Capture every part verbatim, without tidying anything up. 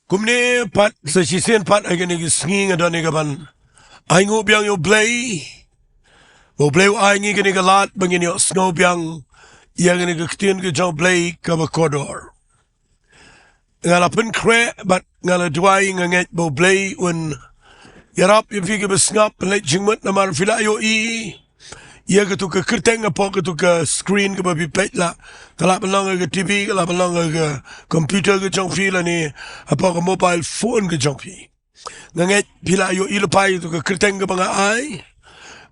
Kumne pat sa shisien pat ha kine ki sngi nga don ïa kaban ai nguh biang ïa U Blei. Ba U Blei u ai ngi kine ki lad ba ngin ïohsngew biang ïa kine ki ktien ki jong U Blei kaba kordor. Nga la pynkhreh bad nga la duwai, nga ngeit ba U Blei un ïarap ïa phi kiba sngap, pynleit jingmut namar phi la ïohi ïa katu ka kyrteng hapoh katu ka screen kaba phi peit la. Ka lah ban long ha ka T V, ka lah ban long ha ka computer ka jong phi lane hapoh ka mobile phone ka jong phi. Nga ngeit phi la ïohi lypa ïa katu ka kyrteng kaba nga ai.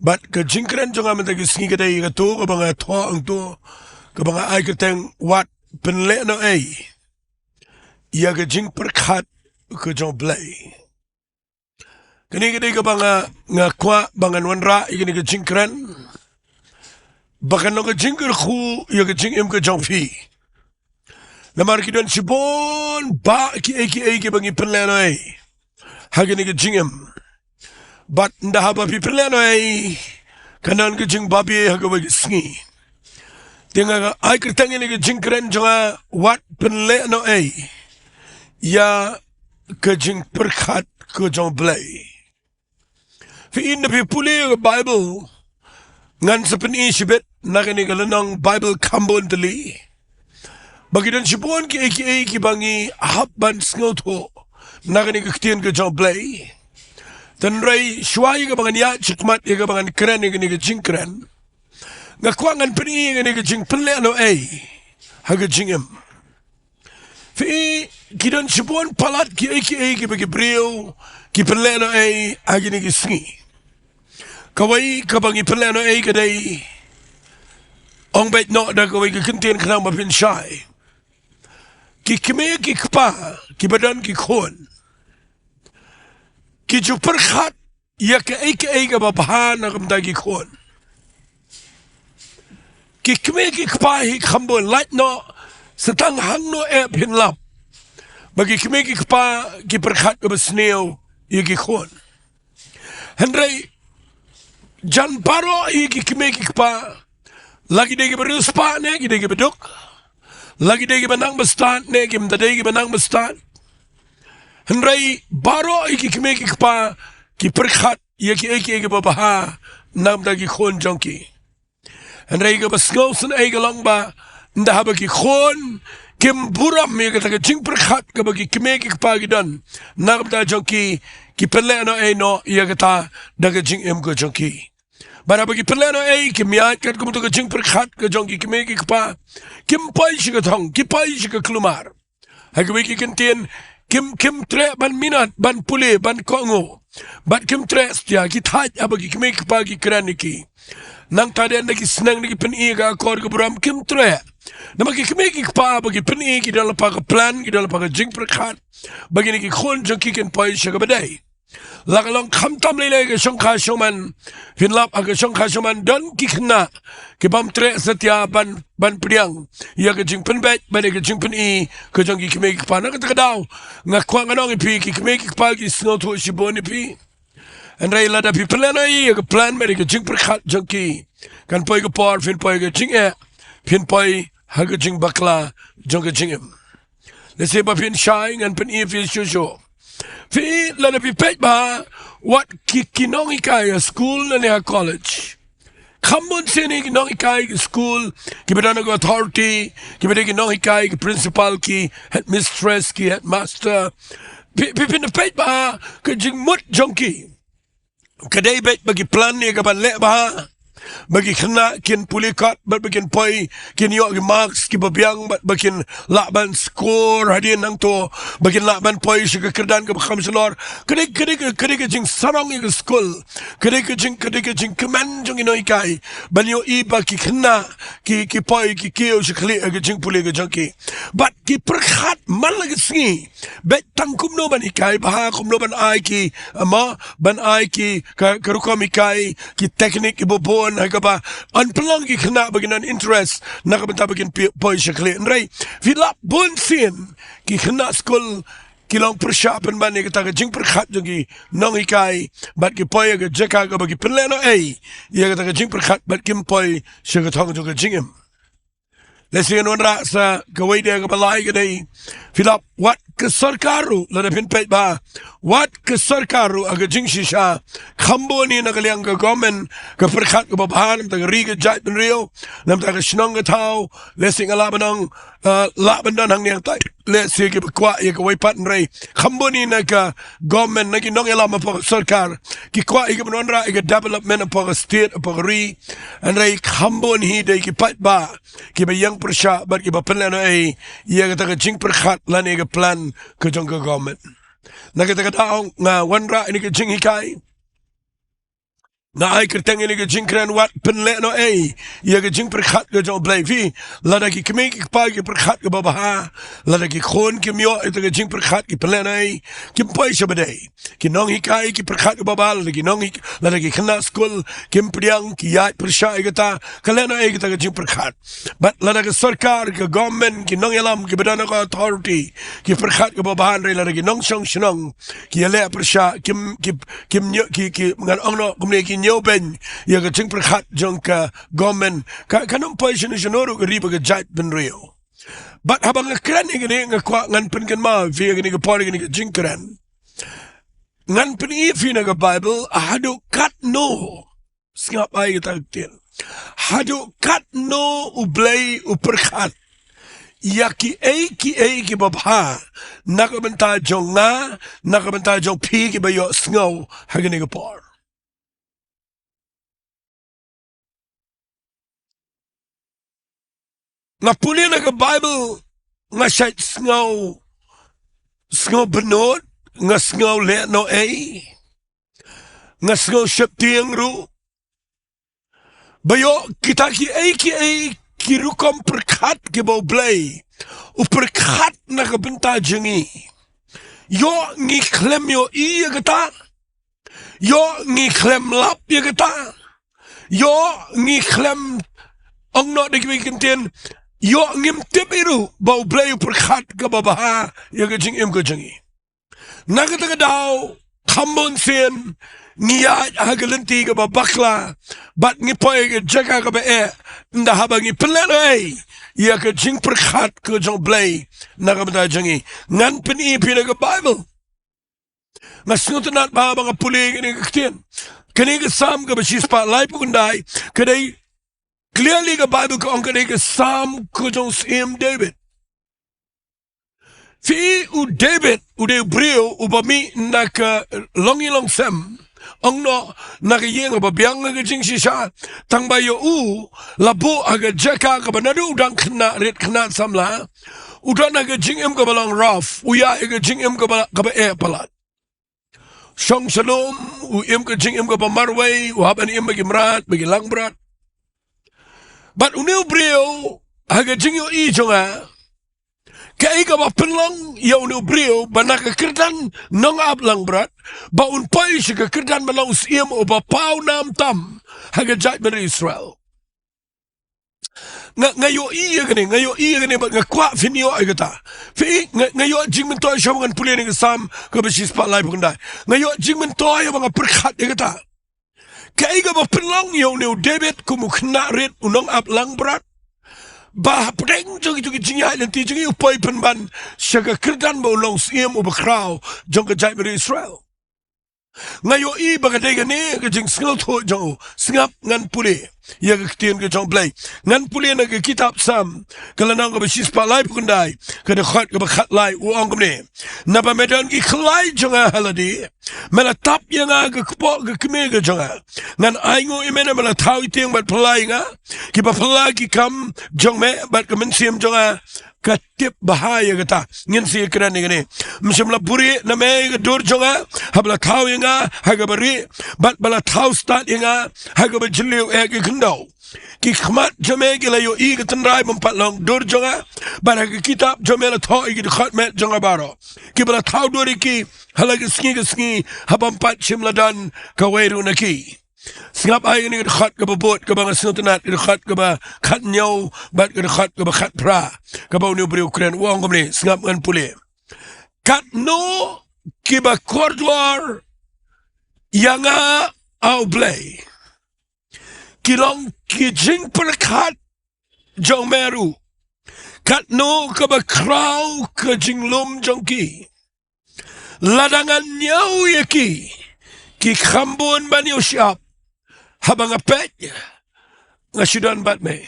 Bad ka jingkren jong nga mynta ki sngi ka dei katu kaba nga thoh hangtu, kaba nga ai kyrteng, wat pynlehnohei ïa ka jingpyrkhat ka jong U Blei. Kane ka dei kaba nga, nga kwah ba ngan wanrah ïa kane ka jingkren, ba kan long ka jingkyrkhu ïa ka jingim ka jong phi. Namar ki don shibun bah kiei kiei kiba ngi pynlehnohei ha kane ka jingim. Bad ynda haba phi pynlehnohei, kan don ka jingbabe ha kawei ka sngi. Te nga ai kyrteng ïa kane ka jingkren jong nga, wat pynlehnohei ïa ka jingpyrkhat ka jong U Blei. Phi i, ynda phi pule ïa ka Bible, ngan sa pyni shibit na kane ka lynnong Bible kham bun tylli, ba ki don shibun kiei kiei kiba ngi hap ban sngewthuh na kane ka ktien ka jong U Blei. Hynrei shuwa ïa kaba ngan ïaid shakhmat ïa kaba ngan kren ïa kane ka jingkren, nga kwah ngan pyni ïa kane ka jingpynlehnohei ha ka jingim. Phi i, ki don shibun palat kiei kiei kiba ki briew ki pynlehnohei ha kine ki sngi. Kawei kaba ngi pynlehnohei ka dei, ong beit noh da kawei ka kyntien khnang ba phin shai, ki kmie ki kpa kiba don ki khun, ki ju pyrkhat ïa kaei kaei kaba bha na ka bynta ki khun. Ki kmie ki kpa hi kham bun, lait noh, sa tang hangno eh phin lap, ba ki kmie ki kpa ki pyrkhat kaba sniew ïa ki khun. Hynrei jan baroh hi ki kmie ki kpa, la ki dei kiba riewspah ne ki dei kiba duk, la ki dei kiba nang bastad ne kim da dei kiba nang bastad, hynrei baroh hi ki kmie ki kpa ki pyrkhat ïa kiei kiei kiba bha na ka bynta ki khun jong ki. Hynrei kaba sngewsynei ka long ba ynda haba ki khun kim burom ïa kata ka jingpyrkhat kaba ki kmie ki kpa ki don na ka bynta jong ki, ki pynlehnohei noh ïa kata da ka jingim ka jong ki. Bad haba ki pynlehnohei, kim ïaid katkum kata ka jingpyrkhat ka jong ki kmie ki kpa, kim poi sha ka thong, ki poi sha ka kulmar. Ha kawei ka kyntien, kim, kim treh ban minot, ban pule, ban kohnguh. Bad kim treh satia, ki thait haba ki kmie ki kpa ki kren ïa ki. Nangta dei ynda ki sneng, ynda ki pyni ïa ka akor ka burom, kim treh. Namar ki kmie ki kpa haba ki pyni, ki don lypa ka plan, ki don lypa ka jingpyrkhat ba kine ki khun jong ki kin poi sha kaba dei. La ka long khamtam lei lei ka shongkha shongman, phin lap ha ka shongkha shongman don ki khynnah ki bym treh satia ban, ban pdiang ïa ka jingpynbeit bad ïa ka jingpyni ka jong ki kmie ki kpa. Na kata ka daw nga kwah ngan ong ïa phi, ki kmie ki kpa ki sngewthuh shibun ïa phi. Hynrei lada phi pynlehnohei ïa ka plan bad ïa ka jingpyrkhat jong ki, kan poi ka por phin poi ha ka jingeh, phin poi ha ka jingbakla jong ka jingim. Lehse ba phin shai, ngan pyni ïa phi shuh shuh. Phi, lada phi peit bha, wat ki, ki nonghikai ha skul ne ha college. Kham bun sien hi ki nonghikai ki skul, kiba don ha ka authority, kiba dei ki nonghikai, ki principal, ki headmistress, ki headmaster. Phi, phi, phin peit bha ka jingmut jong ki. Ka dei beit ba ki plan ïa kaban leh bha, ba ki khynnah kin pule kot, bad ba kin poi, kin ïoh ki marks kiba biang, bad ba kin lah ban score hadien nangto, ba kin lah ban poi sha ka kyrdan kaba kham shalor. Ka dei, ka dei, ka dei ka jingsarong ïa ka skul. Ka dei ka jing, ka dei ka jingkmen jong ki nonghikai ban ïohi ba ki khynnah ki, ki poi, ki kiew sha khlieh ha ka jingpule ka jong ki. Bad ki pyrkhat man la ka sngi, beit tang kumno ban hikai bha, kumno ban ai ki, eh, mo, ban ai ki, ka, ka rukom hikai, ki teknik kiba bun, ha kaba yn pynlong ki khynnah ba kin don interest na ka bynta ba kin pi-, poi sha khlieh. Hynrei phi lap bun sien ki khynnah skul ki long pyrshah pynban ïa kata ka jingpyrkhat jong ki nonghikai, bad ki poi ha ka jaka kaba ki pynlehnohei ïa kata ka jingpyrkhat, bad kim poi sha ka thong jong ka jingim. Lehse ngan wanrah sa kawei de kaba lai ka dei, phi lap, wat ka sorkar ruh, lada phin peit bha, wat ka sorkar ruh ha ka jingshisha, kham bun hi na ka liang ka government, ka pyrkhat kaba bha namar ka ri ka jaitbynriew, namar ka shnong ka thaw, lehse nga lah ban ong, ah, lah ban don hangne hangtai, lehse kiba kwah ïa kawei pat, hynrei kham bun hi na ka government, na ki nongïalam hapoh ka sorkar, ki kwah ïa kiban wanrah ïa ka development hapoh ka state, hapoh ka ri, hynrei kham bun hi dei ki paidbah kiba ïeng pyrshah bad kiba pynlehnohei ïa kata ka jingpyrkhat lane ka plan ka jong ka government. Na kata ka daw nga wanrah ïa kane ka jinghikai, nga ai kyrteng ïa kane ka jingkren, wat pynlehnohei ïa ka jingpyrkhat ka jong U Blei. Phi, lada ki kmie ki kpa ki pyrkhat kaba bha, lada ki khun kim ïoh ïa kata ka jingpyrkhat, ki pynlehnohei, kim poi sha ba dei. Ki nonghikai ki pyrkhat kaba bha, lada ki nong, lada ki khynnah skul kim pdiang, ki ïaid pyrshah ïa kata, ka lehnohei kata ka jingpyrkhat. Bad lada ka sorkar, ka government, ki nongïalam kiba don ha ka authority ki pyrkhat kaba bha, hynrei lada ki nongshong shnong ki ïaleh pyrshah, kim, ki, kim ñiew, ki, ki, ngan ong noh kumne, ki ñiewbeiñ ïa ka jingpyrkhat jong ka government, ka, kan ym poi shano shano ruh ka ri bad ka jaitbynriew. Bad haba nga kren ïa kane, nga kwah ngan pynkynmaw ïa phi ïa kane ka por, ïa kane ka jingkren. Ngan pyni ïa phi na ka Bible, haduh katno, sngap bha ïa kata ka ktien, haduh katno U Blei u pyrkhat ïa kiei kiei kiba bha na ka bynta jong nga, na ka bynta jong phi kiba ïohsngew ha kane ka por. Nga pule na ka Bible, nga shait sngew, sngew bynnud, nga sngew lehnohei, nga sngew sheptieng ruh. Ba ïoh kita kiei kiei ki rukom pyrkhat kiba U Blei u pyrkhat na ka bynta jong ngi, ïoh ngi khlem ïohi ïa kata, ïoh ngi khlem lap ïa kata, ïoh ngi khlem ong noh da kiwei ki kyntien, ïoh ngim tip hi ruh ba U Blei u pyrkhat kaba bha ïa ka jingim ka jong ngi. Na kata ka daw, kham bun sien ngi ïaid ha ka lynti kaba bakla bad ngi poi ha ka jaka kaba eh, ynda haba ngi pynlehnohei ïa ka jingpyrkhat ka jong U Blei na ka bynta jong ngi. Ngan pyni ïa phi na ka Bible. Nga sngewtynnat bha ba nga pule ïa kane ka ktien. Kane ka Salm kaba shispah laiphew khyndai, ka dei, clearly ka Bible ka ong ka dei ka Salm ka jong u Syiem David. Phi, u David u dei u briew uba mih na ka longi longsem, ong noh, na ka ïing kaba biang ha ka jingshisha. Tang ba ïa u la buh ha ka jaka kaba naduh u dang khynnah rit khynnah samla, u don ha ka jingim kaba long rough, u ïaid ha ka jingim kaba, kaba eh palat. Shong sha lum, u im ka jingim kaba marwei, u hap ban im bad ki mrad bad ki langbrot. Bad une u briew, ha ka jingïohi jong nga, kaei kaba pynlong ïa une u briew ba na ka kyrdan nongap langbrot ba un poi sha ka kyrdan ba long u syiem uba paw nam tam ha ka jaitbynriew Israel? Nga, nga ïohi ïa kane, nga ïohi ïa kane bad nga kwah phin ïoh ïa kata. Phi, nga, nga ïoh jingmyntoi shuwa ba ngan pule ïa kane ka Salm kaba shispah laiphew khyndai. Nga ïoh jingmyntoi ïa ba nga pyrkhat ïa kata. Kaei kaba pynlong ïa une u David kum u khynnah rit, u nongap langbrot, ba hapdeng jong kito ki jingïaid lynti jong ngi u poi pynban sha ka kyrdan ba u long u syiem uba khraw jong ka jaitbynriew Israel? Nga ïohi ba ka dei kane ka jingsngewthuh jong u. Sngap, ngan pule ïa ka ktien ka jong U Blei. Ngan pule na ka kitab Salm, ka lynnong kaba shispah laiphew khyndai, ka dkhot kaba khatlai, u ong kumne: Naba me don ki khlai jong nga ha lade, me la tap ïa nga ha ka kpoh ka kmie ka jong nga. Ngan ainguh ïa me naba me la thaw ïa tieng bad phylla ïa nga. Kiba phylla ki kam jong me bad ka mynsiem jong nga ka tip bha ïa kata. Ngin sa ïakren ïa kane. Ym shym la buhrieh na me ïa ka dur jong nga, haba la thaw ïa nga ha kaba rieh, bad ba la thaw stad ïa nga ha kaba jylliew eh ki khyndew. Ki khmat jong me ki la ïohi ïa ka tynrai bym pat long dur jong nga, bad ha ka kitab jong me la thoh ïa ki dkhot met jong nga baroh, kiba la thaw dur ïa ki ha la ka sngi ka sngi, ha bym pat shym la don kawei ruh na ki. Sngap, ai ïa kane ka dkhot kaba bud kaba nga sngewtynnat, ka dkhot kaba khathynñiew bad ka dkhot kaba khatphra, kaba une u briew u kren, u ong kumne, sngap, ngan pule: Katno kiba kordor ïa nga, A U Blei, ki long ki jingpyrkhat jong me ruh. Katno kaba khraw ka jinglum jong ki. Lada ngan ñiew ïa ki, ki kham bun ban ïoh shyiap. Haba nga peit, nga shu don bad me.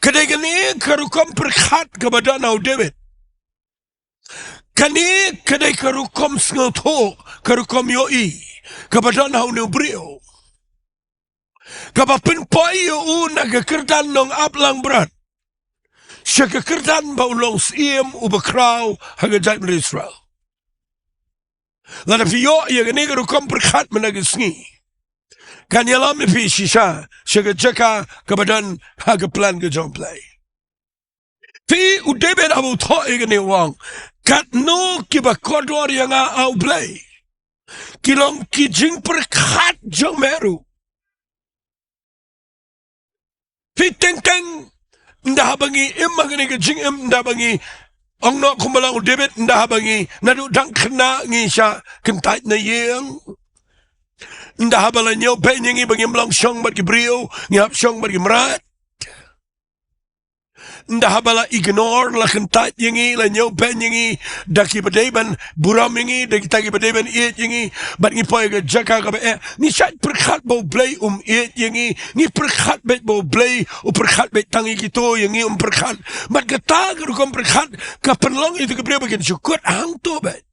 Ka dei kane ka rukom pyrkhat kaba don ha u David. Kane ka dei ka rukom sngewthuh, ka rukom ïohi kaba don ha une u briew, kaba pynpoi ïa u na ka kyrdan nongap langbrot sha ka kyrdan ba u long syiem uba khraw ha ka jaitbynriew Israel. Lada phi ïoh ïa kane ka rukom pyrkhat mynta ka sngi, kan ïalam ïa phi shisha sha ka jaka kaba don ha ka plan ka jong U Blei. Phi, u David haba u thoh ïa kane u ong, katno kiba kordor ïa nga, A U Blei. Ki long ki jingpyrkhat jong me ruh. Phi, teng teng, ynda haba ngi im ha kane ka jingim, ynda haba ngi ong noh kumba ong u David, ynda haba ngi naduh dang khynnah ngi shah kyntait na ïing. Ynda haba la ñiewbeiñ ïa ngi ba ngim long shong bad ki briew, ngi hap shong bad ki mrad. Ynda haba la ignore, la kyntait ïa ngi, la ñiewbeiñ ïa ngi da kiba dei ban burom ïa ngi, da kita kiba dei ban ïeit ïa ngi, bad ngi poi ha ka jaka kaba eh, ngi shait pyrkhat ba U Blei um ïeit ïa ngi. Ngi pyrkhat beit ba U Blei u pyrkhat beit tang ïa kito, ïa ngi um pyrkhat. Bad kata ka rukom pyrkhat ka pynlong ïa kito ki briew ba kin shu kut hangto beit.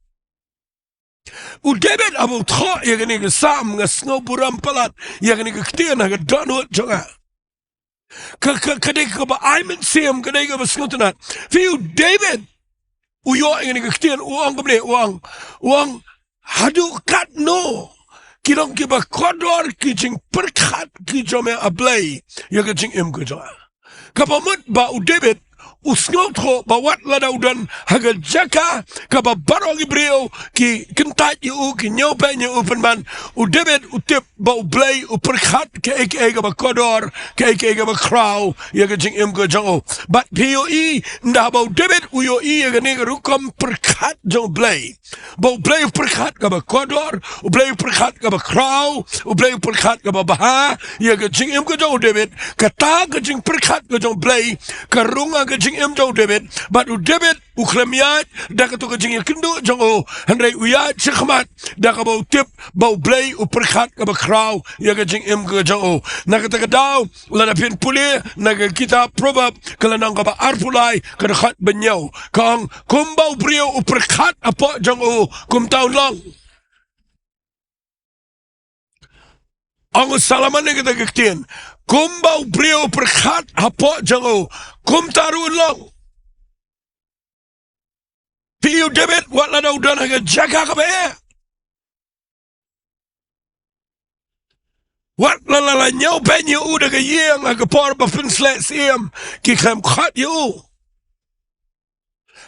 U David haba u thoh ïa kane ka Salm, nga sngew burom palat ïa kane ka ktien ha ka dohnud jong nga. Ka, ka, ka dei kaba ai mynsiem, ka dei kaba sngewtynnat. Phi, u David u ïoh ïa kane ka ktien, u ong kumne, u ong, u ong, haduh katno ki long kiba kordor ki jingpyrkhat ki jong me, A Blei, ïa ka jingim ka jong nga. Kaba mut ba u David u sngewthuh ba wat lada u don ha ka jaka kaba baroh ki briew ki kyntait ïa u, ki ñiewbeiñ ïa u, pynban u David u tip ba U Blei u pyrkhat kaei kaei kaba kordor, kaei kaei kaba khraw ïa ka jingim ka jong u. Bad phi ïohi, ynda haba u David u ïohi ïa kane ka rukom pyrkhat jong U Blei, ba U Blei u pyrkhat kaba kordor, U Blei u pyrkhat kaba khraw, U Blei u pyrkhat kaba bha ïa ka jingim ka jong u David. Kata ka jingpyrkhat ka jong U Blei ka rung ha ka jingim jong u David. Bad u David u khlem ïaid da kato ka jingïakynduh jong u, hynrei u ïaid shakhmat da kaba u tip ba U Blei u pyrkhat kaba khraw ïa ka jingim ka jong u. Na kata ka daw, lada phin pule na ka kitab Proverb, ka lynnong kaba arphew lai, ka dkhot ba hynñiew, ka ong, kumba u briew u pyrkhat hapoh jong u, kumta un long. Ong u Solomon ïa kata ka ktien, kumba u briew u pyrkhat hapoh jong u, kumta ruh un long. Phi, u David, wat lada u don ha ka jaka kaba eh, wat lada la ñiewbeiñ ïa u da ka ïing ha ka por ba pynsleh syiem, ki khlem khot ïa u.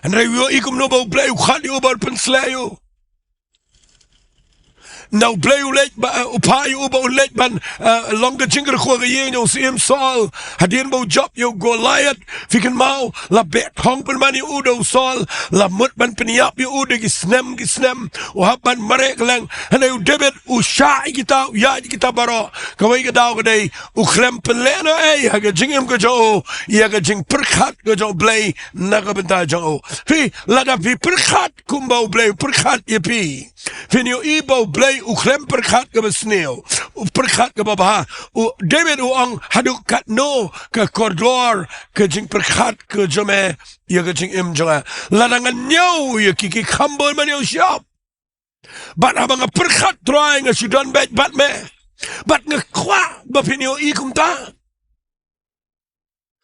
Hynrei u ïohi kumno ba U Blei u khot ïa u bad u pynsleh ïa u. Ynda U Blei u leit ba, eh, u phah ïa u ba un leit ban, eh, long ka jingkyrkhu ha ka ïing jong u Syiem Saul, hadien ba u jop ïa u Goliath, phi kynmaw, la beh thong pynban ïa u da u Saul, la mut ban pynïap ïa u da ki snem ki snem, u hap ban mareh kylleng. Hynrei u David u shah ïa kita, u ïaid ïa kita baroh. Kawei ka daw ka dei, u khlem pynlehnohei ha ka jingim ka jong u ïa ka jingpyrkhat ka jong U Blei na ka bynta jong u. Phi, lada phi pyrkhat kumba U Blei u pyrkhat ïa phi, phin ïohi ba U Blei u khlem pyrkhat kaba sniew, u pyrkhat kaba bha. U David u ong, haduh katno ka kordor ka jingpyrkhat ka jong me ïa ka jingim jong nga. Lada ngan ñiew ïa ki, ki kham bun ban ïoh shyiap. Bad haba nga pyrkhat, Trai, nga shu don beit bad me. Bad nga kwah ba phin ïohi kumta.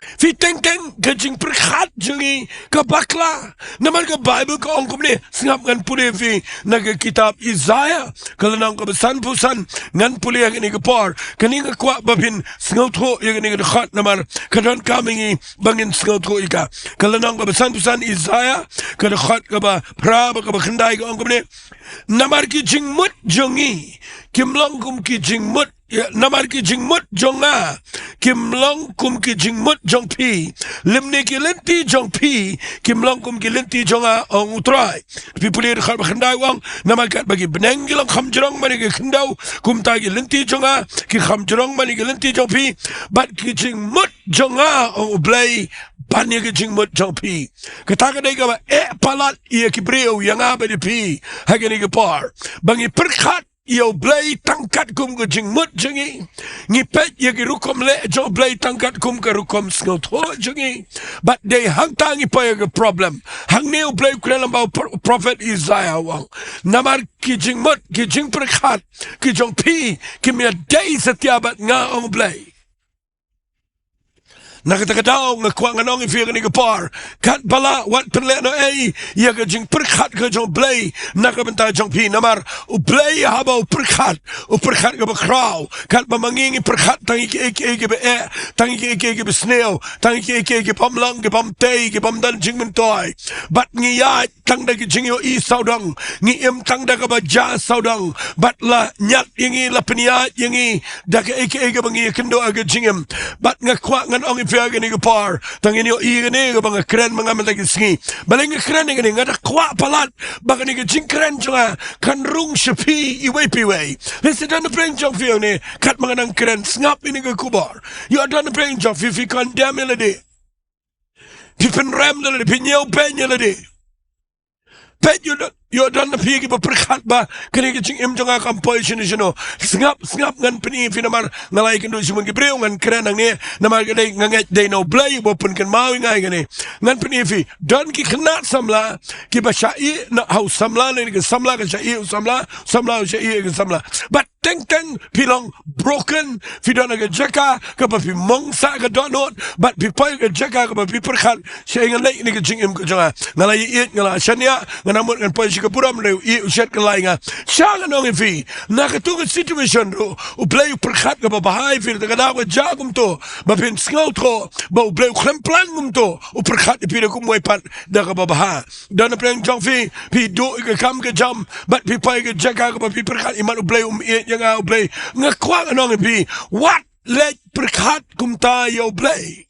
Phi, teng teng ka jingpyrkhat jong ngi ka bakla. Namar ka Baibl ka ong kumne, sngap, ngan pule ïa phi na ka kitab Isaiah, ka lynnong kaba sanphew san, ngan pule ha kane ka por. Kane nga kwah ba phin sngewthuh ïa kane ka dkhot namar ka donkam ïa ngi ba ngin sngewthuh ïa ka. Ka lynnong kaba sanphew san Isaiah, ka dkhot kaba phra bad kaba khyndai ka ong kumne. Namar ki jingmut jong ngi kim long kum ki jingmut Ïa, namar ki jingmut jong nga kim long kum ki jingmut jong phi, lymne ki lynti jong phi kim long kum ki lynti jong nga, ong U Trai. Phi pule dkhot ba khyndai u ong, namar katba ki bneng ki long kham jrong ban ïa ki khyndew, kumta ki lynti jong nga ki kham jrong ban ïa ki lynti jong phi, bad ki jingmut jong nga, ong U Blei, ban ïa ki jingmut jong phi. Kata ka dei kaba eh palat ïa ki briew, ïa nga bad ïa phi ha kine ki por, ba ngi pyrkhat ïa U Blei tang katkum ka jingmut jong ngi. Ngi peit ïa ki rukom leh jong U Blei tang katkum ka rukom sngewthuh jong ngi. Bad dei hangta ngi poi ïa ka problem. Hangne U Blei u kren lyngba u pro-, prophet Isaiah, u ong, namar ki jingmut, ki jingpyrkhat ki jong phi kim ïadei satia bad nga, ong U Blei. Na kata ka daw nga kwah ngan ong ïa phi ha kane ka por, katba lah, wat pynlehnohei ïa ka jingpyrkhat ka jong U Blei na ka bynta jong phi. Namar U Blei haba u pyrkhat, u pyrkhat kaba khraw. Katba ma ngi ngi pyrkhat tang ïa kiei kiei kiba eh, tang ïa kiei kiei kiba sniew, tang ïa kiei kiei ki bym long, ki bym tei, ki bym don jingmyntoi, bad ngi ïaid tang da ki jingïohi sawdong, ngi im tang da kaba jia sawdong, bad la ñiad ïa ngi, la pynïaid ïa ngi da kaei kaei kaba ngi ïakynduh ha ka jingim. Bad nga kwah ngan ong ïa phi ha kane ka por, tang ngin ïohi ïa kane kaba nga kren ma nga mynta ki sngi. Balei nga kren ïa kane? Nga da kwah palat ba kane ka jingkren jong nga kan rung sha phi iwei pa iwei. Lehse don na pdeng jong phi hangne, katba nga nang kren, sngap ïa kane ka khubor. Ïoh don na pdeng jong phi, phi condemn ïa lade. Phi pynrem ïa lade, phi ñiewbeiñ ïa lade. Peit, ïoh don, ïoh don na phi kiba pyrkhat ba kane ka jingim jong nga kam poi shano shano. Sngap, sngap, ngan pyni ïa phi namar nga la ïakynduh shibun ki briew, ngan kren hangne namar ka dei, nga ngeit dei na U Blei uba pynkynmaw ïa nga ïa kane. Ngan pyni ïa phi, don ki khynnah samla kiba shah ïeh na ha u samla, lane ka samla ka shah ïeh ha u samla, samla u shah ïeh ha ka samla. Bad teng teng phi long broken, phi don ha ka jaka kaba phi mong sah ka dohnud, bad phi poi ha ka jaka kaba phi pyrkhat, shaei ngan leit ïa kane ka jingim ka jong nga. Nga la ïaieit, nga la shaniah, nga nang mut ngan poi sha ka burom, hynrei u ïeh u shet ka lai nga. Sha ngan ong ïa phi, na katu ka situation ruh U Blei u pyrkhat kaba bha ïa phi. Te ka daw ka jia kumto ba phin sngewthuh ba U Blei u khlem plan kumto, u pyrkhat ïa phi da kumwei pat da kaba bha. Don na pdeng jong phi, phi duh ïa ka kam ka jam, bad phi poi ha ka jaka kaba phi pyrkhat, imat U Blei um ïeit ïa nga, U Blei. Nga kwah ngan ong ïa phi, wat leit pyrkhat kumta ïa U Blei.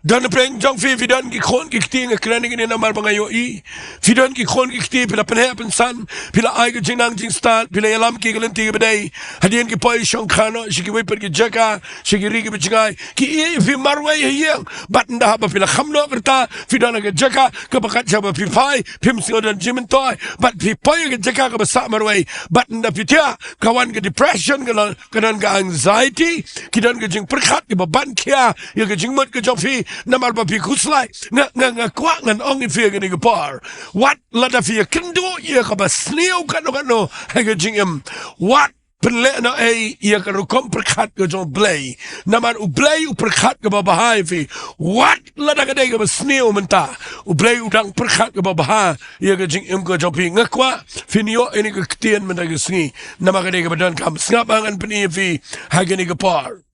Don na pdeng jong phi, phi don ki khun ki kti, nga kren ïa kine namar ba nga ïohi. Phi don ki khun ki kti, phi la pynheh pynsan, phi la ai ka jingnang jingstad, phi la ïalam ki ha ka lynti kaba dei. Hadien ki poi shongkha noh sha kiwei pat ki jaka, sha ki ri kiba jngai, ki ïeh ïa phi marwei ha ïing. Bad ynda haba phi la kham noh ka rta, phi don ha ka jaka kaba kat shaba phi phai, phim sngew don jingmyntoi, bad phi poi ha ka jaka kaba sah marwei. Bad ynda phi thiah, ka wan ka depression, ka don, ka don ka anxiety, ki don ka jingpyrkhat kiba ban khia ïa ka jingmut ka jong phi namar ba phi khuslai. Nga, nga, nga kwah ngan ong ïa phi ha kane ka por, wat lada phi ïakynduh ïa kaba sniew katno katno ha ka jingim, wat pynlehnohei ïa ka rukom pyrkhat ka jong U Blei. Namar U Blei u pyrkhat kaba bha ïa phi. Wat lada ka dei kaba sniew mynta, U Blei u dang pyrkhat kaba bha ïa ka jingim ka jong phi. Nga kwah phin ïoh ïa kane ka ktien mynta ka sngi, namar ka dei kaba donkam. Sngap, ngan pyni ïa phi ha kane ka por.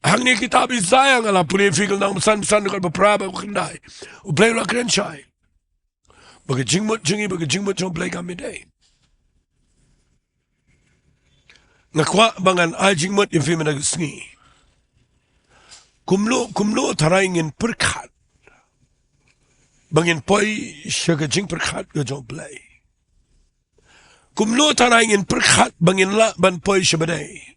Hangne kitab Isaiah, nga la pule ïa phi ka lynnong ba san, ba san, dkhot ba phra bad ba khyndai. U Blei u la kren shai ba ka jingmut jong ngi bad ka jingmut jong U Blei kam ïadei. Nga kwah ba ngan ai jingmut ïa phi mynta ka sngi. Kumno, kumno tharai ngin pyrkhat ba ngin poi sha ka jingpyrkhat ka jong U Blei? Kumno tharai ngin pyrkhat ba ngin lah ban poi sha ba dei?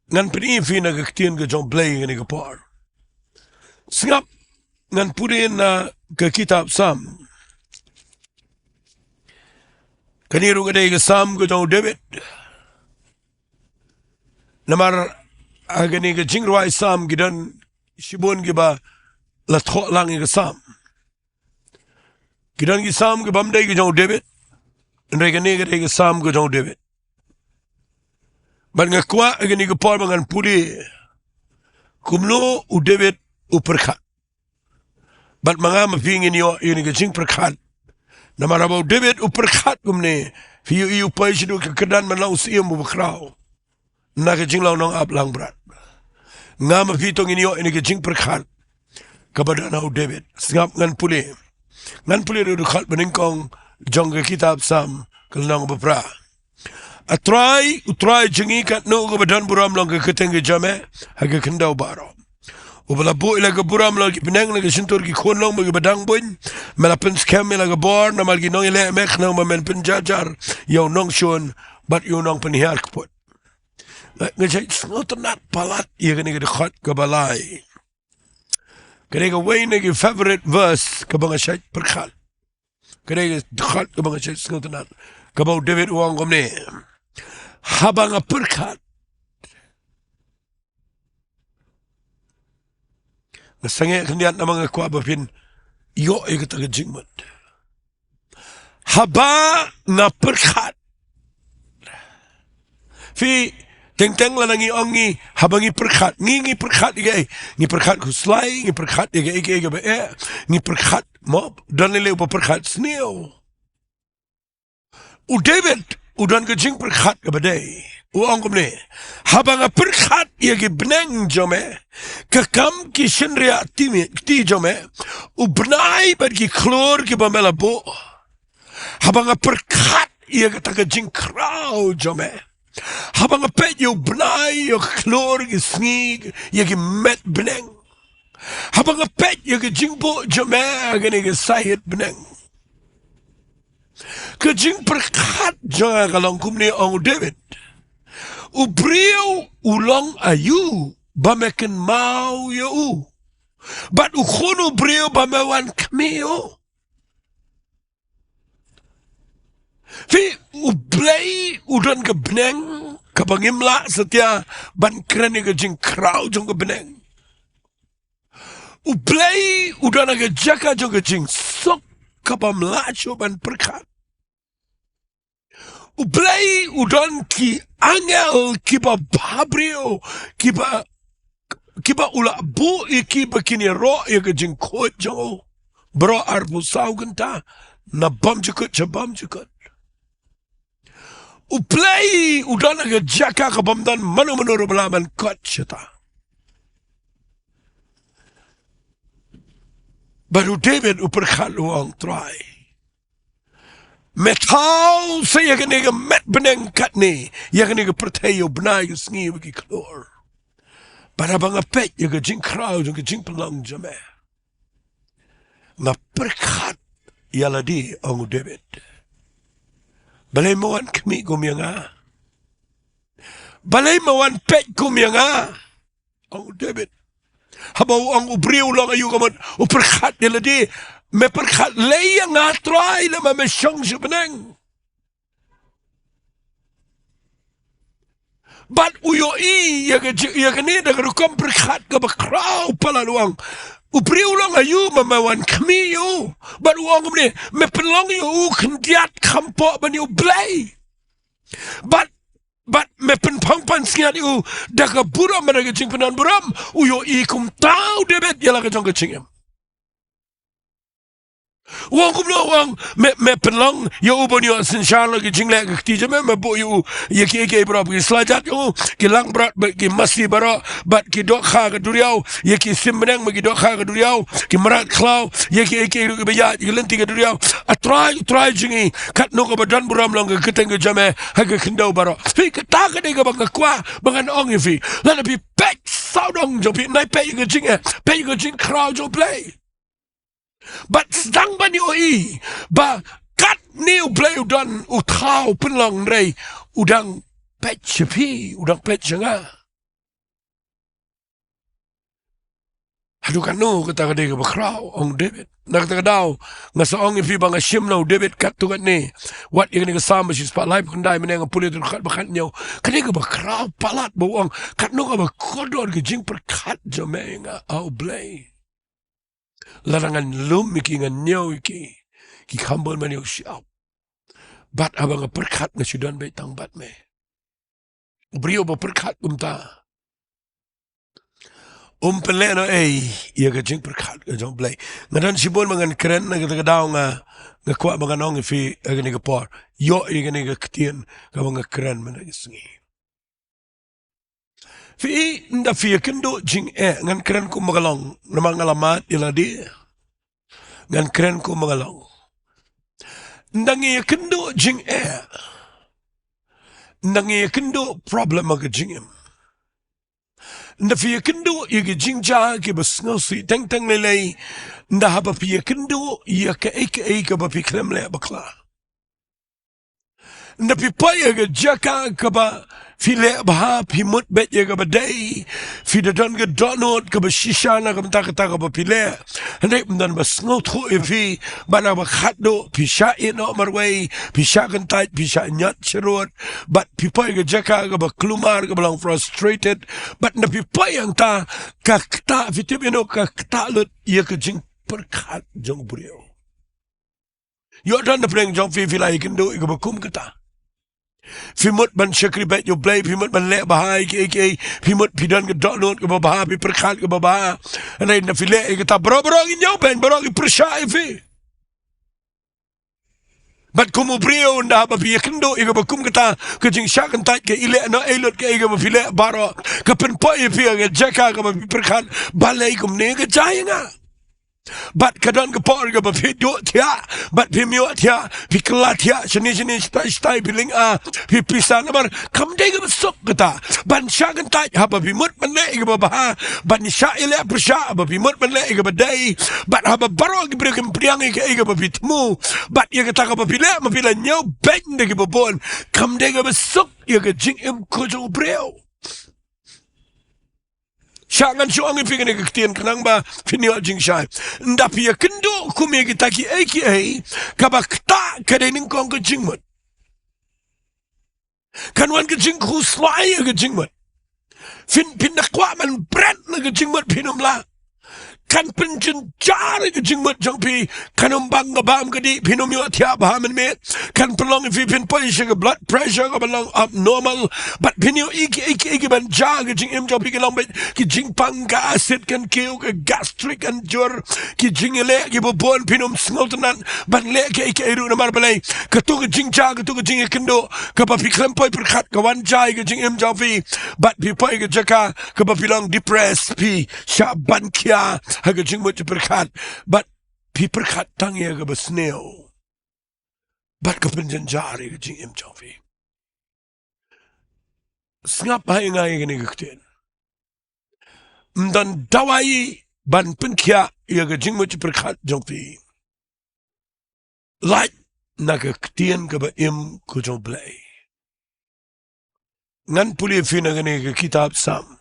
Ngan pyni ïa phi na ka ktien ka jong U Blei ha kane ka por. Sngap, ngan pule na ka kitab Salm. Kane ruh ka dei ka Salm ka jong u David. Namar ha kane ka jingrwai Salm ki don shibun kiba la thoh lang ïa ka Salm. Ki don ki Salm ki bym dei ka jong u David, hynrei kane ka dei ka Salm ka jong u David. Bad nga kwah ha kane ka por ba ngan pule kumno u David u pyrkhat. Bad ma nga ma phi ngin ïoh ïa kane ka jingpyrkhat. Namar haba u David u pyrkhat kumne, phi ïohi u poi shaduh ka kyrdan ban long u syiem uba khraw na ka jinglong nongap langbrot. Nga ma phi to ngin ïoh ïa kane ka jingpyrkhat kaba don ha u David. Sngap, ngan pule. Ngan pule ruh dkhot ba nyngkong jong ka kitab Salm Lynnong ba phra. A Trai, U Trai jong ngi, katno kaba don burom long ka kyrteng ka jong me ha ka khyndew baroh. Uba la buh ïa la ka burom la ki bneng, la ka shyntur ki khun long ba ki ba dang bun. Me la pynskhem ïa la ka bor namar ki nongïaleh me, khnang ba men pynjarjar ïa u nongshun bad ïa u nongpynhiar kput. Nga shait sngewtynnat palat ïa kane ka dkhot kaba lai. Kane ka wei na ki favorite verse kaba nga shait pyrkhat. Kane ka dkhot kaba nga shait sngewtynnat, kaba u David u ong kumne: Haba nga pyrkhat, nga sangeh khyndiat namar nga kwah ba phin ïoh ïa kata ka jingmut. Haba nga pyrkhat. Phi, teng teng lada ngi ong ngi, haba ngi pyrkhat, ngi, ngi pyrkhat ïa kaei? Ngi pyrkhat khuslai, ngi pyrkhat ïa kaei kaei kaba eh, ngi pyrkhat, mo, don lei lei uba pyrkhat sniew. U David u don ka jingpyrkhat kaba dei. U ong kumne: Haba nga pyrkhat ïa ki bneng jong me, ka kam ki shynriah kti me, kti jong me, u bnai bad ki khlur kiba me la buh. Haba nga pyrkhat ïa kata ka jingkhraw jong me, haba nga peit ïa u bnai, ïa u khlur, ki sngi, ïa ki met bneng, haba nga peit ïa ka jingbuh jong me ha kane ka saiit bneng, ka jingpyrkhat jong nga ka long kumne, ong u David: U briew u long aïu ba me kynmaw ïa u, bad u khun u briew ba me wan khmih ïa u? Phi, U Blei u don ka bneng kaba ngim lah satia ban kren ïa ka jingkhraw jong ka bneng. U Blei u don ha ka jaka jong ka jingsuk kabym lah shuh ban pyrkhat. U Blei u don ki angel kiba bhabriew, kiba, kiba u la buh ïa ki ba kin ïaroh ïa ka jingkhuid jong u baroh arphew saw kynta, na bymjukut sha bymjukut. U Blei u don ha ka jaka kabym don mano mano ruh ba lah ban kot shata. Bad u David u pyrkhat, u ong: Trai, me thaw sa ïa kane ka met bneng katne, ïa kane ka pyrthei, ïa u bnai, ïa u sngi bad ki khlur. Bad haba nga peit ïa ka jingkhraw jong ka jingpynlong jong me, nga pyrkhat ïa lade, ong u David. Balei me wan khmih kum ïa nga? Balei me wan peit kum ïa nga? Ong u David. Haba u ong u briew u long aïu, ka mut u pyrkhat ïa lade. Me pyrkhat lei ïa nga Trai, lada me shong sha bneng? Bad u ïohi ïa ka ji-, ïa kane da ka rukom pyrkhat kaba khraw palat, u ong: U briew u long aïu ba me wan khmih ïa u? Bad u ong kumne: Me pynlong ïa u khyndiat kham pop ban ïa U Blei. Bad, bad me pynphong pansngiat ïa u da ka burom bad da ka jingpyndonburom. U ïohi kumta u David ïa la ka jong ka jingim. U ong kumno? U ong: Me, me pynlong ïa u ban ïoh synshar la ki jingleh ka kti jong me, me buh ïa u ïa kiei kiei baroh, ki slajat ïa u, ki langbrot bad ki masi baroh, bad ki dohkha ka duriaw, ïa ki sim bneng bad ki dohkha ka duriaw, ki mrad khlaw, ïa kiei kiei ruh kiba ïaid, ïa ki lynti ka duriaw. A Trai, Trai jong ngi, katno kaba don burom long ka kyrteng ka jong me ha ka khyndew baroh. Phi, kata ka dei kaba nga kwah ba ngan ong ïa phi. Lada phi peit sawdong jong phi, nai peit ïa ka jing, eh, peit ïa ka jingkhraw jong U Blei. Bad sdang ban ïohi ba katne U Blei u don, u thaw pynlong, hynrei u dang peit sha phi, u dang peit sha nga. Haduh katno kata ka dei kaba khraw, ong u David. Na kata ka daw nga sa ong ïa phi ba nga shim na u David katto katne. Wat ïa kane ka Salm ba shispah laiphew khyndai, mynne nga pule ïa ka dkhot ba khathynñiew. Ka dei kaba khraw palat ba u ong katno kaba kordor ka jingpyrkhat jong me ïa nga, A U Blei. Lada ngan lum ïa ki, ngan ñiew ïa ki, ki kham bun ban ïoh shyiap. Bad haba nga pyrkhat, nga shu don beit tang bad me. U briew uba pyrkhat kumta um pynlehnohei ïa ka jingpyrkhat ka jong U Blei. Nga don shibun ba ngan kren, na kata ka daw nga, nga kwah ba ngan ong ïa phi ha kane ka por, ïoh ïa kane ka ktien kaba nga kren mynta ka sngi. Phi, ynda phi ïakynduh jingeh, ngan kren kumba ka long namar nga la mad ïa lade. Ngan kren kumba ka long. Ynda ngi ïakynduh jingeh, ynda ngi ïakynduh problem ha ka jingim, ynda phi ïakynduh ïa ki jingjia kiba sngewsih teng teng lei lei, ynda haba phi ïakynduh ïa kaei kaei kaba phi khlem leh bakla, ynda phi poi ha ka jaka kaba phi leh bha, phi mut beit ïa kaba dei, phi da don ka dohnud kaba shisha na ka bynta kata kaba phi leh. Hynrei ym don ba sngewthuh ïa phi, bad naba khatduh phi shah ïehnoh marwei, phi shah kyntait, phi shah ñiad sharud, bad phi poi ha ka jaka kaba kulmar, kaba long frustrated. Bad ynda phi poi hangta, ka ktah, phi tip ïano ka ktah lut? Ïa ka jingpyrkhat jong u briew. Ïoh don na pdeng jong phi, phi la ïakynduh ïa kaba kum kata. Phi mut ban shakri beit ïa U Blei, phi mut ban leh bha ïa kiei kiei, phi mut phi don ka dohnud kaba bha, phi pyrkhat kaba bha. Hynrei ynda phi leh ïa kata, baroh baroh ki ñiewbeiñ, baroh ki pyrshah ïa phi. Bad kum u briew, ynda haba phi ïakynduh ïa kaba kum kata, ka jingshah kyntait, ka i leh noh ei lut kaei kaba phi leh baroh, ka pynpoi ïa phi ha ka jaka kaba phi pyrkhat, balei kumne ka jia ïa nga. Bad ka don ka por kaba phi duh thiah, bad phim ïoh thiah, phi kylla thiah shane shane, shatai shatai, phi lynga, phi pisa, namar kam dei kaba suk kata ban shah kyntait haba phi mut ban leh ïa kaba bha, ban shah ïaleh pyrshah haba phi mut ban leh ïa kaba dei. Bad haba baroh ki briew kim pdiang ïa kaei kaba phi thmu, bad ïa kata kaba phi leh ma phi la ñiewbeiñ da kiba bun, kam dei kaba suk ïa ka jingim ka jong u briew. Shah ngan shu ong ïa phi kane ka ktien khnang ba phin ïoh jingshai. Ynda phi ïakynduh kum ïa kita kiei kiei, kaba ktah ka dei nyngkong ka jingmut. Kan wan ka jingkhuslai ïa ka jingmut. Phin, phin da kwah ban bret na ka jingmut, phin ym lah. Kan pynjynjar ïa ka jingmut jong phi, kan ym bang ka bam ka dih, phin ym ïoh thiah bha mynmiet. Kan pynlong ïa phi phin poi sha ka blood pressure kaba long abnormal. Bad phin ïoh ïa ki, ïa ki, ïa ki ban jia ha ka jingim jong phi, ki long beit ki jingpang, ka acid kan kiew, ka gastric kan jur, ki jingïaleh kiba bun, phin ym sngewtynnat ban leh kaei kaei ruh. Namar balei? Kato ka jingjia, kato ka jingïakynduh kaba phi khlem poi pyrkhat ka wan jia ha ka jingim jong phi. Bad phi poi ha ka jaka kaba phi long depressed, phi shah ban khia ha ka jingmut jingpyrkhat. Bad phi pyrkhat tang ïa kaba sniew. Bad ka pynjynjar ïa ka jingim jong phi. Sngap bha ïa nga ïa kane ka ktien. Ym don dawai ban pynkhiah ïa ka jingmut jingpyrkhat jong phi, lait na ka ktien kaba im ka jong U Blei. Ngan pule ïa phi na kane ka kitab Salm.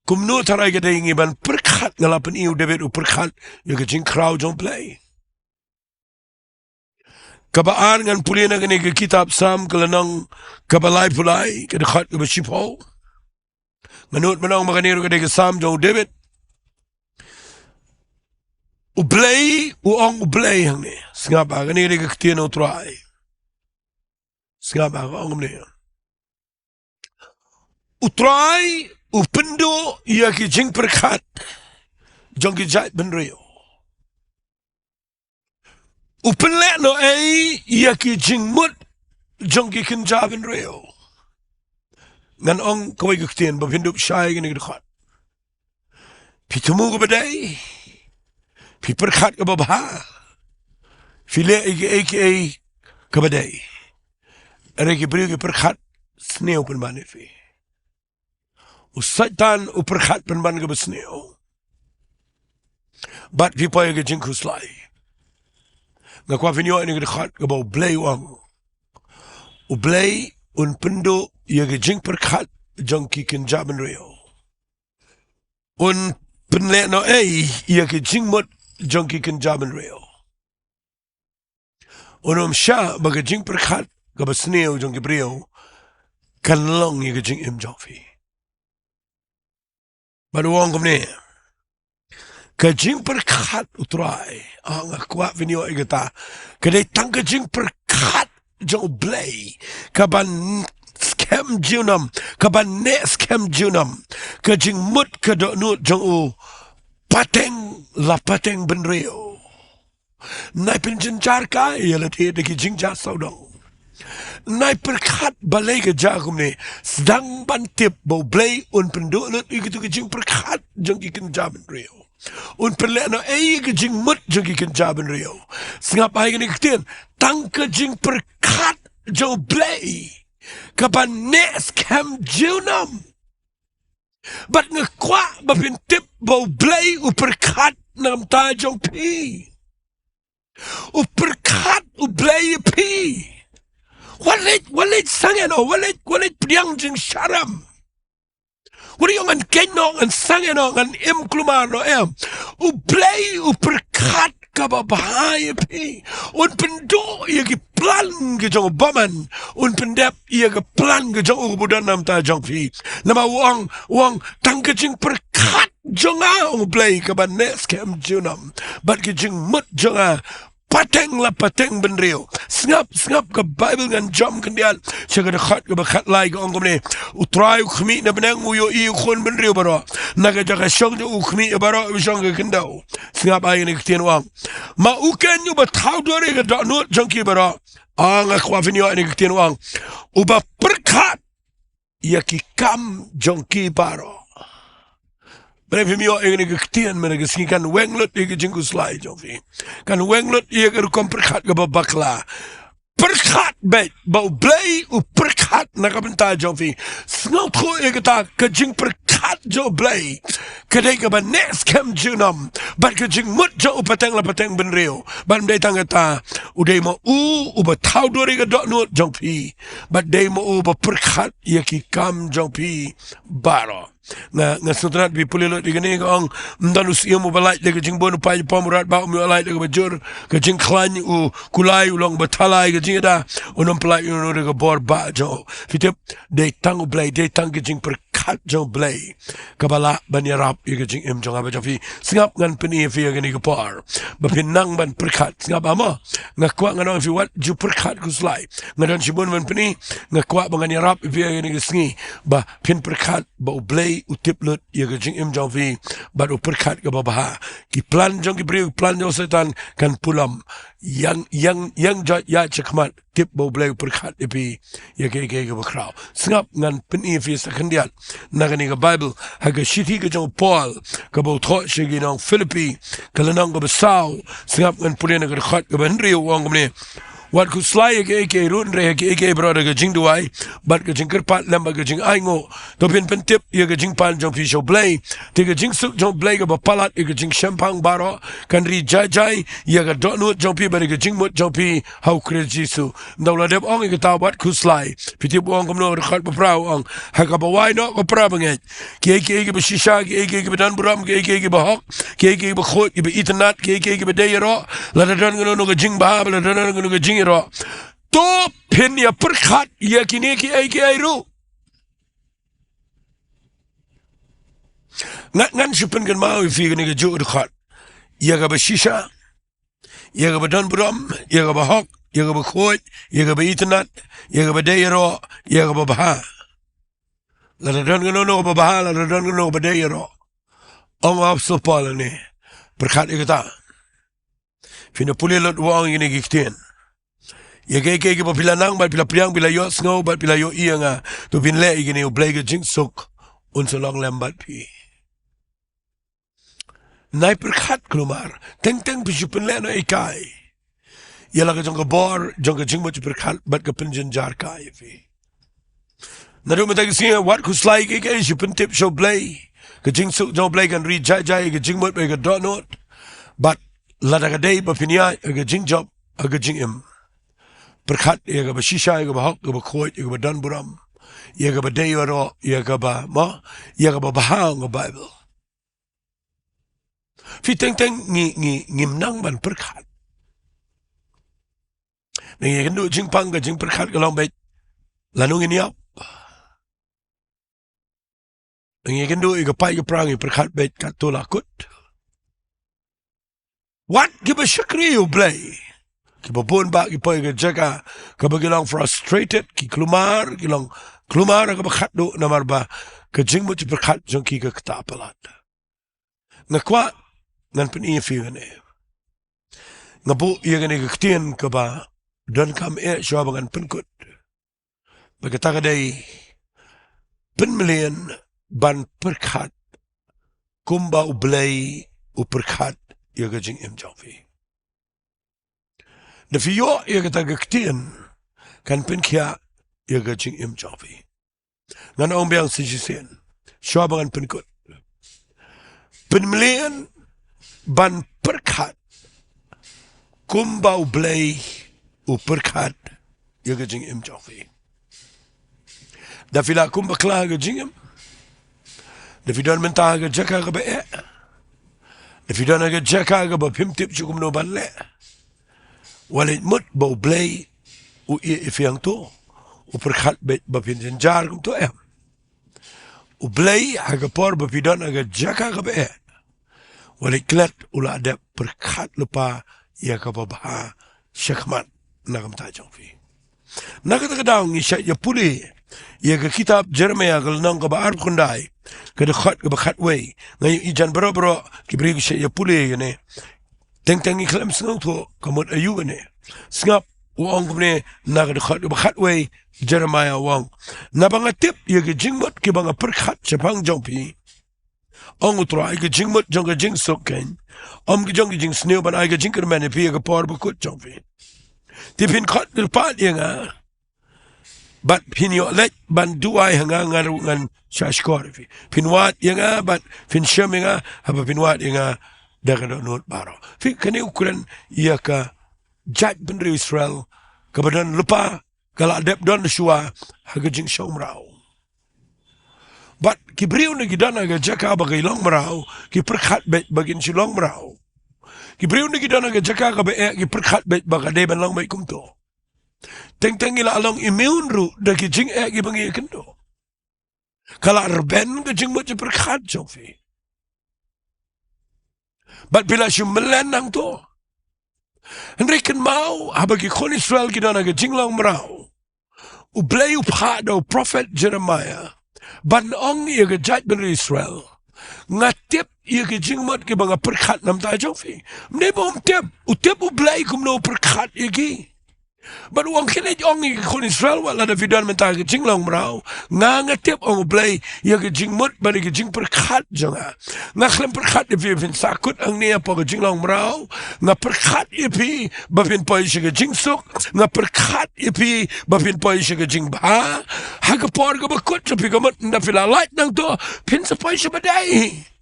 Kumno tharai ka dei ngi ban pyrkhat, nga la pyni u David u pyrkhat ïa ka jingkhraw jong U Blei. Kaba ar, ngan pule na kane ka kitab Salm, ka lynnong kaba laiphew lai, ka dkhot kaba shiphew. Nga nud ban ong ba kane ruh ka dei ka Salm jong u David. U Blei, u ong U Blei hangne. Sngap bha, kane ka dei ka ktien U Trai. Sngap bha, ka ong kumne. U Trai u pynduh ïa ki jingpyrkhat jong ki jaitbynriew. U pynlehnohei ïa ki jingmut jong ki kynja bynriew. Ngan ong kawei ka ktien ba phin dup shai kane ka dkhot. Phi thmu kaba dei, phi pyrkhat kaba bha, phi leh ïa kiei kiei kaba dei. Hynrei ki briew ki pyrkhat sniew pynban ïa phi. U Soitan u pyrkhat pynban kaba sniew. Bad phi poi ha ka jingkhuslai. Nga kwah phin ïoh ïa kane ka dkhot kaba U Blei u ong. U Blei un pynduh ïa ki jingpyrkhat jong ki kynja bynriew. Un pynlehnohei ïa ki jingmut jong ki kynja bynriew. Un ym shah ba ka jingpyrkhat kaba sniew jong ki briew kan long ïa ka jingim jong phi. Bad u ong kumne, ka jingpyrkhat U Trai, ah, nga kwah phin ïoh ïa kata, ka dei tang ka jingpyrkhat jong U Blei kaban skhem junom, kaban neh skhem junom. Ka jingmut ka dohnud jong u pateng la pateng bynriew. Nai pynjynjar ka ïa lade da ki jingjia sawdong. Nai pyrkhat balei ka jia kumne. Sdang ban tip ba U Blei un pynduh lut ïa kito ki jingpyrkhat jong ki kynja bynriew. Un pynleh noh ei ka jingmut jong ki kynja bynriew. Sngap ïa kane ka ktien, tang ka jingpyrkhat jong U Blei kaba neh skhem junom. Bad nga kwah ba phin tip ba U Blei u pyrkhat na ka bynta jong phi. U pyrkhat U Blei ïa phi. Wat leit, wat leit sangeh noh, wat leit, wat leit pdiang jingsharum. Wat ïoh ngan khein noh, ngan sangeh noh, ngan im kulmar noh em. U Blei u pyrkhat kaba bha ïa phi. Un pynduh ïa ki plan ki jong u bymman. Un pyndep ïa ki plan ki jong u kaba don na ka bynta jong phi. Namar u ong, u ong tang ka jingpyrkhat jong nga, ong U Blei, kaba neh skhem junom. Bad ka jingmut jong nga pateng la pateng bynriew. Sngap, sngap ka Baibl, ngan jam khyndiat sha ka dkhot kaba khatlai, ka ong kumne: U Trai u khmih na bneng, u ïohi ïa u khun bynriew baroh. Na ka jaka shong jong u, u khmih ïa baroh ba shong ha ka khyndew. Sngap ïa kane ka ktien, u ong: Ma u keiñ uba thaw dur ïa ka dohnud jong ki baroh. Ah, nga kwah phin ïoh ïa kane ka ktien, u ong: Uba pyrkhat ïa ki kam jong ki baroh. Balei phim ïoh ïa kane ka ktien mynta ka sngi? Kan weng lut ïa ka jingkhuslai jong phi. Kan weng lut ïa ka rukom pyrkhat kaba bakla. Pyrkhat beit ba U Blei u pyrkhat na ka bynta jong phi. Sngewthuh ïa kata, ka jingpyrkhat jong U Blei ka dei kaba neh skhem junom. Bad ka jingmut jong u pateng la pateng bynriew. Bad ym dei tang kata, u dei ma u uba thaw dur ïa ka dohnud jong phi. Bad dei ma u uba pyrkhat ïa ki kam jong phi baroh. Nga, nga sngewtynnat ba phi pule lut ïa kane, ka ong: Ym don u syiem uba lait da ka jingbun, u paid u pom u radbah um ïoh lait da kaba jur. Ka jingkhlaiñ u kulai, u long uba thala ïa ka jingïada. Un ym pyllait ïano ïano da ka bor bah jong u. Phi tip, dei tang U Blei, dei tang ka jingpyrkhat jong U Blei kaba lah ban ïarap ïa ka jingim jong nga bad jong phi. Sngap, ngan pyni ïa phi ha kane ka por ba phin nang ban pyrkhat. Sngap, amo. Nga kwah ngan ong ïa phi, wat ju pyrkhat khuslai. Nga don shibun ban pyni. Nga kwah ba ngan ïarap ïa phi ha kane ka sngi ba phin pyrkhat ba U Blei u tip lut ïa ka jingim jong phi bad u pyrkhat kaba bha. Ki plan jong ki briew, ki plan jong Soitan kan pulom. Ïeng, ïeng, ïeng jot ïaid shakhmat, tip ba U Blei u pyrkhat ïa phi ïa kiei kiei kiba khraw. Sngap, ngan pyni ïa phi sa khyndiat na kane ka Baibl, ha ka shithi ka jong u Paul kaba u thoh sha ki nong Philippi, ka lynnong kaba saw. Sngap, ngan pule na ka dkhot kaba hynriew, u ong kumne: Wat khuslai ïa kiei kiei ruh, hynrei ha kiei kiei baroh da ka jingduwai bad ka jingkyrpad lem bad ka jingainguh, to phin pyntip ïa ka jingpan jong phi sha U Blei. Te ka jingsuk jong U Blei kaba palat ïa ka jingshemphang baroh kan ri jai jai ïa ka dohnud jong phi bad ïa ka jingmut jong phi ha U Khrist Jisu. Ynda u la dep ong ïa kata, wat khuslai, phi tip u ong kumno ha ka dkhot ba phra? U ong: Ha kaba wai noh ka para bangeit, kiei kiei kiba shisha, kiei kiei kiba don burom, kiei kiei kiba hok, kiei kiei kiba khuid, kiba itynnad, kiei kiei kiba dei ïaroh, lada don kano kano ka jingbha, lada don kano kano ka jingïaroh, to phin ïa pyrkhat ïa kine kiei kiei ruh. Ngan, ngan shu pynkynmaw ïa phi kane kajuh ka dkhot: ïa kaba shisha, ïa kaba don burom, ïa kaba hok, ïa kaba khuid, ïa kaba itynnad, ïa kaba dei ïaroh, ïa kaba bha. Lada don kano kano kaba bha, lada don kano kano kaba dei ïaroh. Ong u Apostol Paul hangne, pyrkhat ïa kata. Phin da pule lut u ong ïa kine ki ktien: Ïa kiei kiei kiba phi la nang bad phi la pdiang, phi la ïohsngew bad phi la ïohi ïa nga, to phin leh ïa kine, U Blei ka jingsuk un sa long lem bad phi. Nai pyrkhat kulmar, teng teng phi shu pynleh noh ei ei ïa la ka jong ka bor jong ka jingmut jingpyrkhat bad ka pynjynjar kai ïa phi. Naduh mynta ka sngi, wat khuslai ïa kiei kiei, shu pyntip sha U Blei. Ka jingsuk jong U Blei kan ri jai jai ïa ka jingmut bad ïa ka dohnud. Bad lada ka dei ba phin ïaid ha ka jingjop ha ka jingim, pyrkhat ïa kaba shisha, ïa kaba hok, ïa kaba khuid, ïa kaba don burom, ïa kaba dei ïaroh, ïa kaba, mo, ïa kaba bha, ong ka Baibl. Phi, teng teng ngi, ngi, ngim nang ban pyrkhat. Ngi ïakynduh jingpang, ka jingpyrkhat ka long beit lano ngin ïap. Ngi ïakynduh ïa ka paid ka pra, ngi pyrkhat beit katto la kut. Wat kiba shakri ïa U Blei, kiba bun bah ki poi ha ka jaka kaba ki long frustrated, ki kulmar, ki long kulmar ha kaba khatduh namar ba ka jingmut jingpyrkhat jong ki ka ktah palat. Nga kwah ngan pyni ïa phi kane. Nga buh ïa kane ka ktien kaba donkam eh shuwa ba ngan pynkut. Bad kata ka dei pynmlien ban pyrkhat kumba U Blei u pyrkhat ïa ka jingim jong phi. Da phi ïoh ïa kata ka ktien, kan pynkhiah ïa ka jingim jong phi. Ngan ong biang sa shisien, shuwa ba ngan pynkut. Pynmlien ban pyrkhat kumba U Blei u pyrkhat ïa ka jingim jong phi. Da phi lah kum bakla ha ka jingim, da phi don mynta ha ka jaka kaba eh, da phi don ha ka jaka kaba phim tip shuh kumno ban leh, wat leit mut ba U Blei u ïeh ïa phi hangto, u pyrkhat beit ba phin jynjar kumto, em. U Blei ha ka por ba phi don ha ka jaka kaba eh, wat leit klet, u la dep pyrkhat lypa ïa kaba bha sha khmat na ka bynta jong phi. Na kata ka daw ngi shait ïa pule ïa ka kitab Jeremaïah ka lynnong kaba arphew khyndai, ka dkhot kaba khatwei. Nga ïohi jan baroh baroh ki briew ki shait ïa pule ïa kane. Teng teng ngi khlem sngewthuh ka mut aïu kane. Sngap, u ong kumne na ka dkhot kaba khatwei, Jeremaïah u ong, naba nga tip ïa ki jingmut kiba nga pyrkhat shaphang jong phi, ong U Trai, ki jingmut jong ka jingsuk kein, ym ki jong ki jingsniew, ban ai ka jingkyrmen ïa phi ha ka por bakut jong phi. Te phin khot kyrpad ïa nga bad phin ïoh leit ban duwai ha nga, nga ruh ngan shahshkor ïa phi. Phin wad ïa nga bad phin shem ïa nga, haba phin wad ïa nga da ka dohnud baroh. Phi, kane u kren ïa ka jaitbynriew Israel kaba don lypa, ka la dep don shuwa ha ka jingshong mraw. Bad ki briew na ki don ha ka jaka ba ki long mraw, ki pyrkhat beit ba kin shu long mraw. Ki briew na ki don ha ka jaka kaba eh, ki pyrkhat beit ba ka dei ban long beit kumto. Teng teng ngi la long immune ruh da ki jingeh kiba ngi ïakynduh. Ka la rben ka jingmut jingpyrkhat jong phi. Bad phi la shu mlien hangto. Hynrei kynmaw, haba ki khun Israel ki don ha ka jinglong mraw, U Blei u phah da u prophet Jeremaïah ban ong ïa ka jaitbynriew Israel, nga tip ïa ki jingmut kiba nga pyrkhat na ka bynta jong phi. Ym dei ba um tip, u tip U Blei kumno u pyrkhat ïa ki. Bad u ong, khie leit ong ïa ki khun Israel, wat lada phi don mynta ha ka jinglong mraw, nga, nga tip, ong U Blei, ïa ka jingmut bad ïa ka jingpyrkhat jong nga. Nga khlem pyrkhat ïa phi ba phin sahkut hangne hapoh ka jinglong mraw. Nga pyrkhat ïa phi ba phin poi sha ka jingsuk. Nga pyrkhat ïa phi ba phin poi sha ka jingbha. Ha ka por kaba kut jong phi ka mut, ynda phi la lait nangto, phin sa poi shaba dei.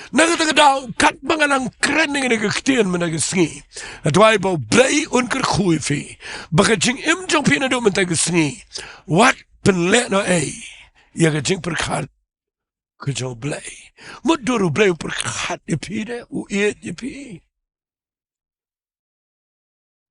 Na kata ka daw, katba nga nang kren ïa kane ka ktien mynta ka sngi, nga duwai ba U Blei un kyrkhu ïa phi, ba ka jingim jong phi naduh mynta ka sngi, wat pynlehnohei ïa ka jingpyrkhat ka jong U Blei. Mutdur U Blei u pyrkhat ïa phi de, u ïeit ïa phi.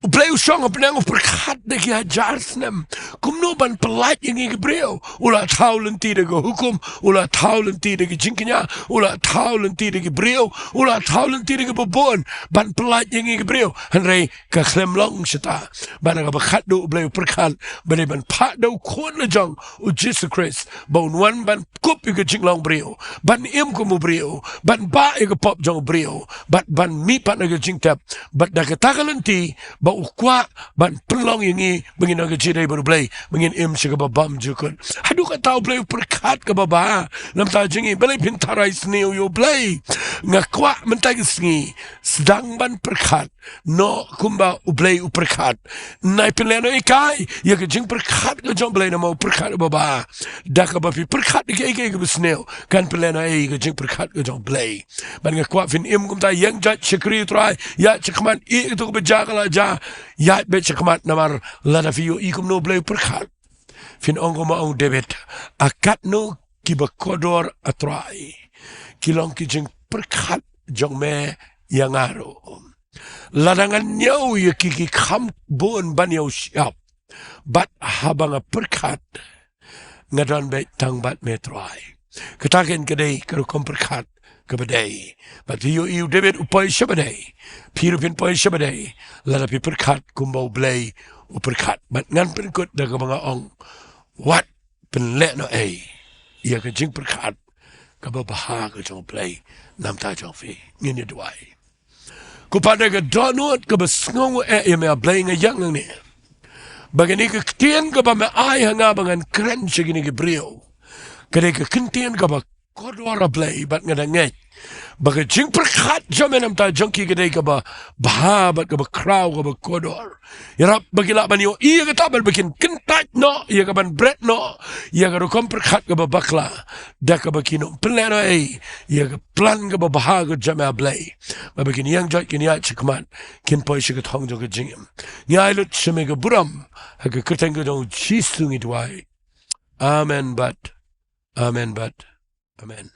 U Blei u shong ha bneng u pyrkhat da ki hajar snem kumno ban pyllait ïa ngi ki briew. U la thaw lynti da ka hukum, u la thaw lynti da ki jingkñia, u la thaw lynti da ki briew, u la thaw lynti da kiba bun ban pyllait ïa ngi ki briew. Hynrei ka khlem long shata. Bad na kaba khatduh U Blei u pyrkhat ba dei ban phah da u Khun la jong, U Jisu Khrist, ba un wan ban kup ïa ka jinglong briew, ban im kum u briew, ban bah ïa ka pop jong u briew, bad ban mihpat na ka jingtep, bad da kata ka lynti ba u kwah ban pynlong ïa ngi ba ngin long ka jingïadei bad U Blei, ba ngin im sha kaba bymjukut. Haduh katta U Blei u pyrkhat kaba bha na ka bynta jong ngi. Balei phin tharai sniew ïa U Blei? Nga kwah mynta ka sngi sdang ban pyrkhat noh kumba U Blei u pyrkhat. Nai pynlehnohei kai ïa ka jingpyrkhat ka jong U Blei namar u pyrkhat kaba bha. Da kaba phi pyrkhat ïa kaei kaei kaba sniew, kan pynlehnohei ïa ka jingpyrkhat ka jong U Blei. Bad nga kwah phin im kumta, ïeng jait shakri U Trai, ïaid shakhmat, ïa kato kaba jia ka la jia, ïaid beit shakhmat, namar lada phi ïohi kumno U Blei u pyrkhat, phin ong kumba ong u David, a katno kiba kordor, A Trai, ki long ki jingpyrkhat jong me ïa nga ruh. Lada ngan ñiew ïa ki, ki kham bun ban ïa u shyiap, bad haba nga pyrkhat, nga don beit tang bad me Trai. Kata kein ka dei ka rukom pyrkhat kaba dei. Bad phi ïohi u David u poi shaba dei, phi ruh phin poi shaba dei lada phi pyrkhat kumba U Blei u pyrkhat. Bad ngan pynkut da kaba nga ong, wat pynlehnohei ïa ka jingpyrkhat kaba bha ka jong U Blei na ka bynta jong phi. Ngin ïa duwai. Ko Pa, da ka dohnud kaba sngew eh ïa me, A Blei, nga ïeng hangne ba kane ka ktien kaba me ai ha nga ba ngan kren sha kine ki briew, ka dei ka ktien kaba kordor, A Blei, bad nga da ngeit ba ka jingpyrkhat jong me namar jong ki ka dei kaba bha bad kaba khraw, kaba kordor. Ïarap ba kin lah ban ïohi ïa kata bad ba kin kyntait noh ïa kaban bret noh ïa ka rukom pyrkhat kaba bakla, da kaba kin ym pynlehnohei ïa ka plan kaba bha ka jong me, A Blei. Bad ba kin ïeng joit, kin ïaid shakhmat, kin poi sha ka thong jong ka jingim. Ngi ai lut sha me ka burom, ha ka kyrteng ka jong U Jisu ngi duwai. Amen bad amen bad amen.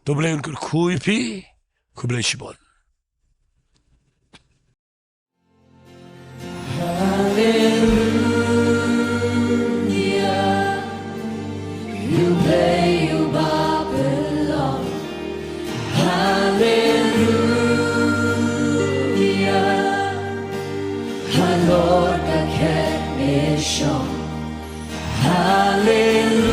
To U Blei un kyrkhu ïa phi. Khublei shibun. Haleluya, U Blei uba pynlong. Haleluya, halor ka khet me shong. Haleluya.